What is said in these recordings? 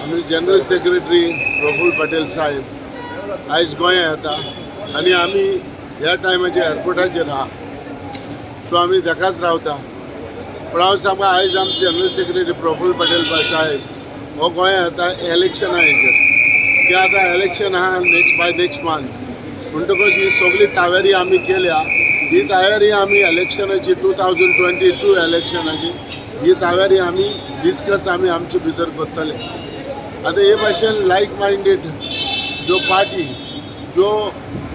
आमचे general secretary Praful Patel साहेब आयज गोंया येता आनी आमी ह्या टायमाचेर एअरपोर्टाचेर आहा, सो आमी ताकाच रावता. पूण हांव सांगपा आयज आमचे जनरल सेक्रेटरी प्रफुल्ल पटेल साहेब हो गोंया येता इलेक्शना हेचेर की आतां इलेक्शन आहा नेक्स्ट बाय नेक्स्ट मंथ, म्हणटकच ही सगळी तयारी आमी केल्या. ही तयारी आमी इलेक्शनाची 2022 इलेक्शनाची ही तयारी आमी डिस्कस आमी आमचे भितर करतले. आतां हे भाशेन लायक मायंडेड ज्यो पार्टी ज्यो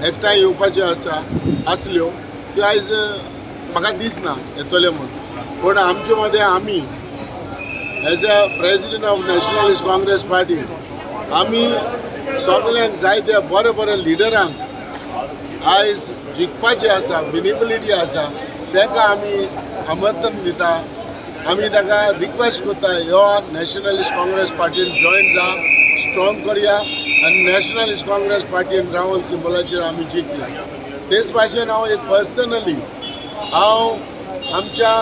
एकठांय येवपाच्यो आसा आसल्यो त्यो आयज म्हाका दिसना येतल्यो म्हूण. पूण आमचे मदें आमी as a president of Nationalist Congress Party आमी सगल्यांक जायत्या बरे बरे लिडरांक आयज जिखपाचें आसा, विनेबिलिटी आसा, ताका आमी आमंत्रण दिता. आमी ताका रिक्वेस्ट करता, यो नॅशनलिस्ट काँग्रेस पार्टीन जॉयन जा, स्ट्रॉंग करया आनी नॅशनलिस्ट काँग्रेस पार्टीन रावन सिंबलाचेर आमी जिखया. तेच भाशेन हांव एक पर्सनली हांव आमच्या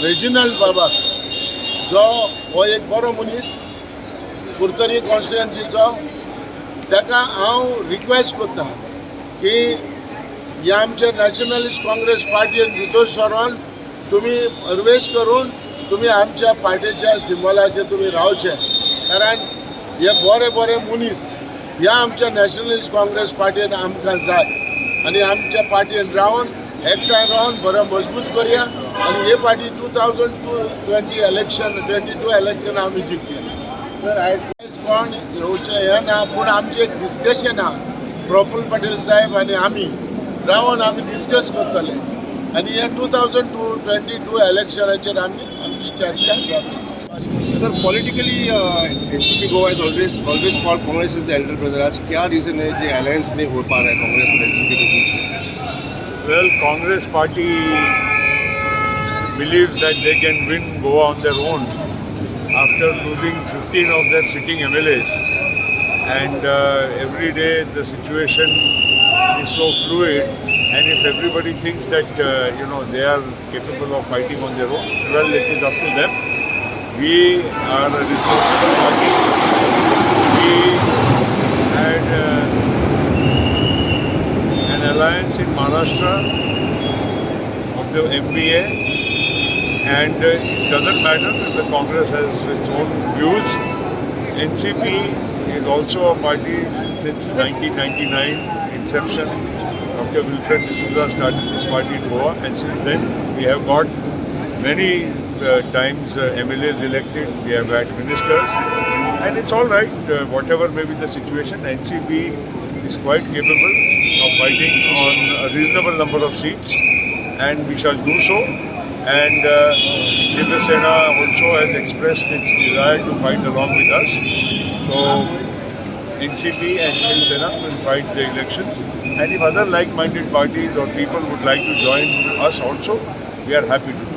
रेजिनल्ड बाबाक, जो हो एक बरो मनीस कुडतरी कॉन्स्टिट्युएन्सीचो, ताका हांव रिक्वेस्ट करता की ह्या आमच्या नॅशनलिस्ट काँग्रेस पार्टीन भितर सरोन तुमी प्रवेश करून तुमी आमच्या पार्टीच्या सिंबलाचेर तुमी रावचे, कारण हे बरे बरे मनीस ह्या आमच्या नॅशनलिस्ट काँग्रेस पार्टीन आमकां जाय आनी आमच्या पार्टीन रावन एकठांय रावन बरो मजबूत करया आनी हे पार्टी 2020 election, 22 election आमी जिखया. सर, आयज आयज कोण येवचें हें ना, पूण आमचें एक डिस्कशन आहा. प्रफुल्ल पटेल साहेब आनी आमी रावन आमी डिस्कस करतले आनी हे 2022 इलेक्शनाचेर आमी आमची चर्चा जातली. Sir, politically NCP Goa is always called Congress is the elder brother. आज क्या रीजन है कि अलायंस नहीं हो पा रहा है कांग्रेस और एनसीपी के बीच में? Well, Congress party believes that they can win Goa on their own after losing 15 of their sitting MLAs. And every day the situation is so fluid, and if everybody thinks that they are capable of fighting on their own, well, it is up to them. We are a responsible party. We had an alliance in Maharashtra of the MVA, and it doesn't matter if the Congress has its own views. NCP is also a party since 1999 inception. Dr. Wilfred D'Souza started this party in Goa, and since then we have got many times MLAs elected, we have had ministers, and it's all right. Whatever may be the situation, NCP is quite capable of fighting on a reasonable number of seats, and we shall do so. And Shiv Sena also has expressed its desire to fight along with us. So NCP and Shiv Sena will fight the elections. And if other like-minded parties or people would like to join us also, we are happy to do.